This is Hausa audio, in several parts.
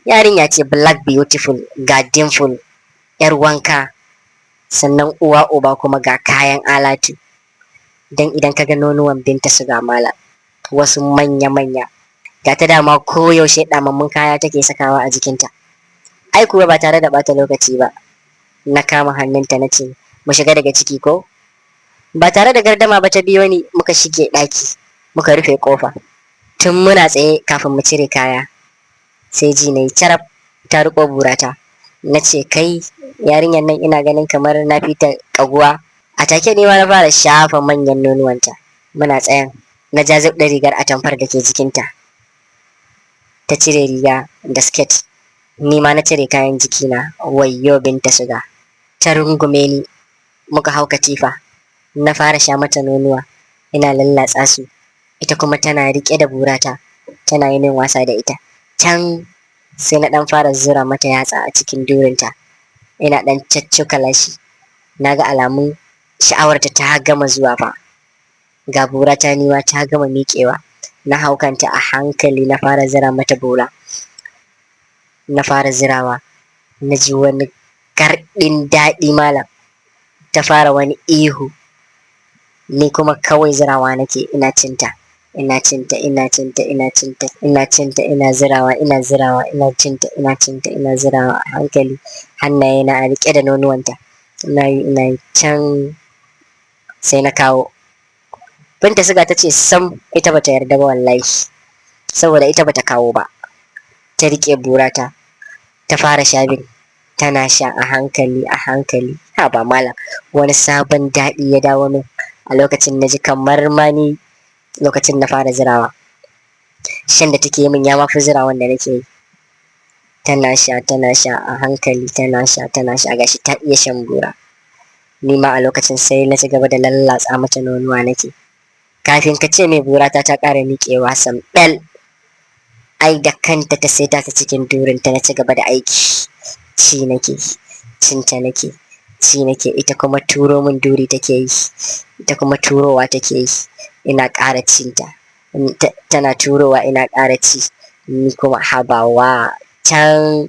Yarinya ce black beautiful, ga dimple, yar wanka, sannan uwa uba kuma ga kayan alatu. Don idan ka ga nonuwan Binta Suga malam, wasu manya-manya. Ga ta dama koyaushe ɗamammun kaya take sakawa a jikinta. Ai kuwa ba tare da ɓata lokaci ba, na kama hannunta na ce, "Mu shiga daga ciki ko?" Ba tare da gardama ba ta biyo ni muka shige ɗaki, muka rufe ƙofa. Tun muna tsaye kafin mu cire kaya, sai ji na yi caraf ta riƙo burata. Na ce, "Kai, yarinyar nan ina ganin kamar na fita ƙaguwa." A take ni ma na fara shafa manyan nonuwanta. Muna tsayan na ja zip ɗin rigar atamfar da ke jikinta. Ta cire riga da skirt. Ni ma na cire kayan jikina. Wayyo Binta Suga. Ta rungume ni muka hau katifa. Na fara sha mata nonuwa. Ina lallatsa su. Ita kuma tana riƙe da burata. Tana yi min wasa da ita. Can sai na ɗan fara zura mata yatsa a cikin durinta. Ina ɗan caccukala shi. Na ga alamun sha'awarta ta gama zuwa fa. Ga burata ni ma ta gama miƙewa. Na hau kanta a hankali na fara zura mata bura. Na fara zirawa. Na ji wani garɗin daɗi malam. Ta fara wani ihu. Ni kuma kawai zirawa nake ina cinta. Ina cinta, ina cinta, ina cinta, ina cinta, ina zirawa, ina zirawa, ina cinta, ina cinta, ina zirawa a hankali. Hannayena a riƙe da nonuwanta. Ina yi, ina yi, can sai na kawo. Binta Suga ta ce sam ita bata yarda ba wallahi. Saboda ita bata kawo ba. Ta riƙe burata. Ta fara shaving. Tana sha a hankali a hankali. Haba malam, wani sabon daɗi ya dawo min. A lokacin na ji kamar ma ni lokacin na fara zirawa. Shan da take yi min ya ma fi zirawan da nake yi. Tana sha, tana sha a hankali, tana sha, tana sha, gashi ta iya shan bura. Ni ma a lokacin sai na ci gaba da lallatsa mata nonuwa nake. Kafin ka ce mai, burata ta ƙara miƙewa samɓel. Ai da kanta ta saita ta cikin durinta na ci gaba da aiki. Ci nake, cinta nake, ci nake, ita kuma turo min duri take yi. Ita kuma turowa take yi. Ina ƙara cinta. Tana turowa ina ƙara ci. Ni kuma habawa, can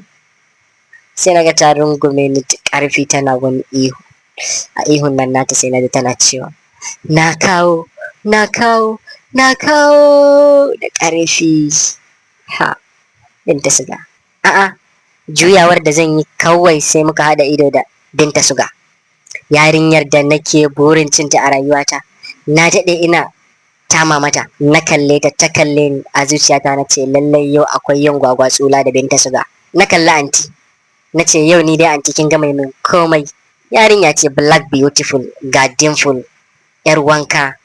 sai naga ta rungume ni da ƙarfi tana wani ihu. A ihun nan nata sai naji tana cewa, "Na kawo, na kawo, na kawo," da ƙarfi. Ha, Binta Suga. A'a, juyawar da zan yi kawai sai muka haɗa ido da Binta Suga. Yarinyar da nake burin cinta a rayuwata. Na daɗe ina tama mata. Na kalle ta, ta kalle ni. A zuciyata na ce, "Lallai yau akwai yin gwagwatsula da Binta Suga." Na kalli anti. Na ce, "Yau ni dai anti kin gama min komai." Yarinya ce black beautiful, ga dimple, yar wanka,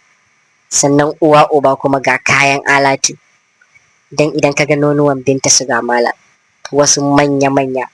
sannan uwa uba kuma ga kayan alatu. Don idan ka ga nonuwan Binta Suga malam, wasu manya-manya.